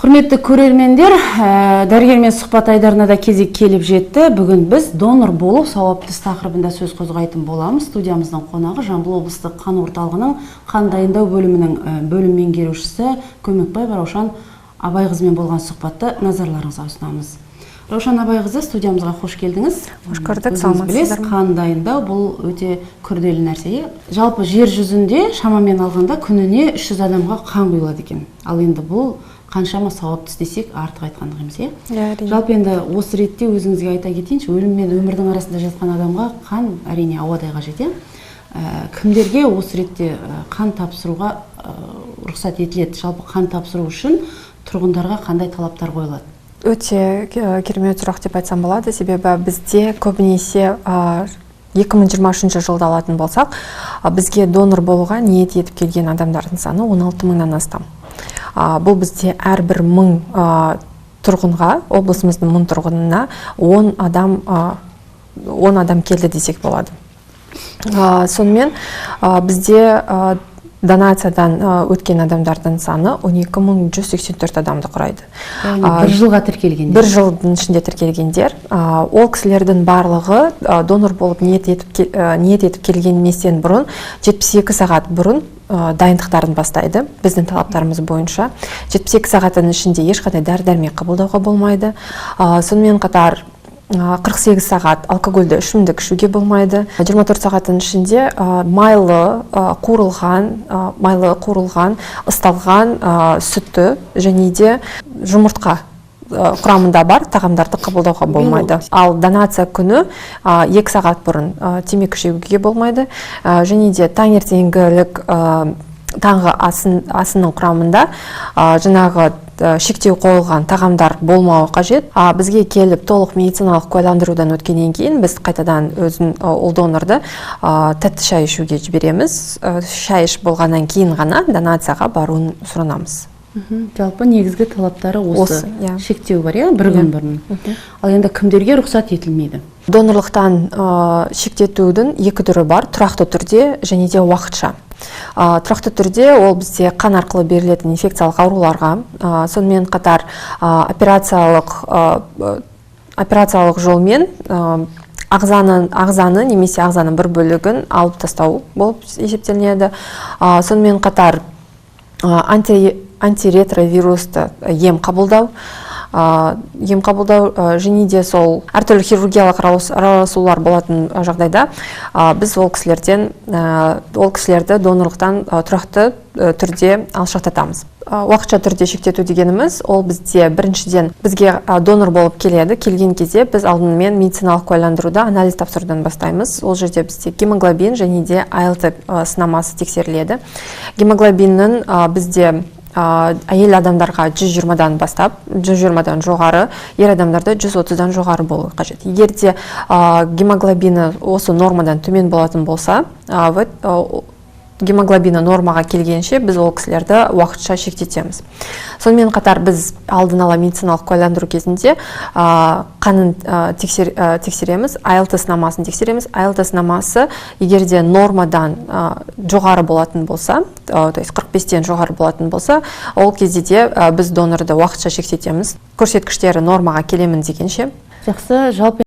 Құрметті көрермендер, дәрігермен сұхбат айдарына да кезек келіп жетті. Бүгін біз донор болу сауапты іс тақырыбында сөз қозғайтын боламыз. Студиямыздың қонағы Жамбыл облыстық қан орталығының қан дайындау бөлімінің бөлім меңгерушісі Көмекбаева Раушан Абайқызымен болған сұхбатты назарларыңызға ұсынамыз. Раушан Абайқызы, студиямызға қош келдіңіз. Қош көрдік, Өзіңіз саламатсыздар білесіз, ма? Қан дайындау бұл өте күрделі нәрсе, иә? Жалпы жер жүзінде шамамен алғанда күніне 300 адамға қан құйылады екен. Ал енді бұл қаншама сауапты іс десек, артық айтқандық емес, иә? Иә, әрине. Жалпы енді осы ретте өзіңізге айта кетейінші, өлім мен өмірдің арасында жатқан адамға қан әрине ауадай қажет, иә? Кімдерге осы ретте қан тапсыруға рұқсат етіледі? Жалпы қан тапсыру үшін тұрғындарға қандай талаптар қойылады? Өте керемет сұрақ деп айтсам болады, себебі бізде көбінесе 2023 жылды алатын болсақ, бізге донор болуға ниет етіп келген адамдардың саны 16 мыңнан астам. Бұл бізде әрбір 1000 тұрғынға, облысымыздың 1000 тұрғынына 10 адам келді десек болады. Сонымен бізде донациядан өткен адамдардың саны 12 184 адамды құрайды. Яғни бір жылға тіркелгендер. Бір жылдың ішінде тіркелгендер. Ол кісілердің барлығы донор болып ниет етіп келгенместен бұрын 72 сағат бұрын дайындықтарын бастайды. Біздің талаптарымыз бойынша 72 сағаттың ішінде ешқандай дәрі-дәрмек қабылдауға болмайды. Сонымен қатар 48 сағат алкогольді ішімдік ішуге болмайды. 24 сағаттың ішінде майлы қуырылған, ысталған, сүтті және де жұмыртқа құрамында бар тағамдарды қабылдауға болмайды. Ал донация күні 2 сағат бұрын темекі шегуге болмайды. Және де таңертеңгілік таңғы асының құрамында жаңағы шектеу қойылған тағамдар болмауы қажет. Бізге келіп, толық медициналық куәландырудан өткеннен кейін біз қайтадан өзін ол донорды тәтті шай ішуге жібереміз. Шай ішіп болғаннан кейін ғана донацияға баруын сұранамыз. Жалпы негізгі талаптары осы. Осы, иә. Шектеу бар, иә, бір күн бұрын. Ал енді кімдерге рұқсат етілмейді? Донорлықтан шектетудің екі түрі бар: тұрақты түрде және де уақытша. Тұрақты түрде ол бізде қан арқылы берілетін инфекциялық ауруларға, сонымен қатар операциялық жолмен ағзаны немесе ағзаның бір бөлігін алып тастау болып есептелінеді. Сонымен қатар антиретровирусты ем қабылдау және де сол әртүрлі хирургиялық араласулар болатын жағдайда біз ол кісілерді донорлықтан тұрақты түрде алшақтатамыз. Уақытша түрде шектету дегеніміз ол бізде біріншіден бізге донор болып келеді. Келген кезде біз алдымен медициналық куәландыруда анализ тапсырудан бастаймыз. Ол жерде бізде гемоглобин және де АЛТ сынамасы тексеріледі. Гемоглобиннің бізде әйел адамдарға 120-дан бастап, 120-дан жоғары, ер адамдарда 130-дан жоғары болуы қажет. Егер де гемоглобині осы нормадан төмен болатын болса, вот, гемоглобині нормаға келгенше біз ол кісілерді уақытша шектетеміз. Сонымен қатар біз алдын ала медициналық куәландыру кезінде қанын тексереміз, АЛТ сынамасын тексереміз. АЛТ сынамасы егер де нормадан жоғары болатын болса, то есть 45-тен жоғары болатын болса, ол кезде де біз донорды уақытша шектетеміз, көрсеткіштері нормаға келемін дегенше. Жақсы, жалпы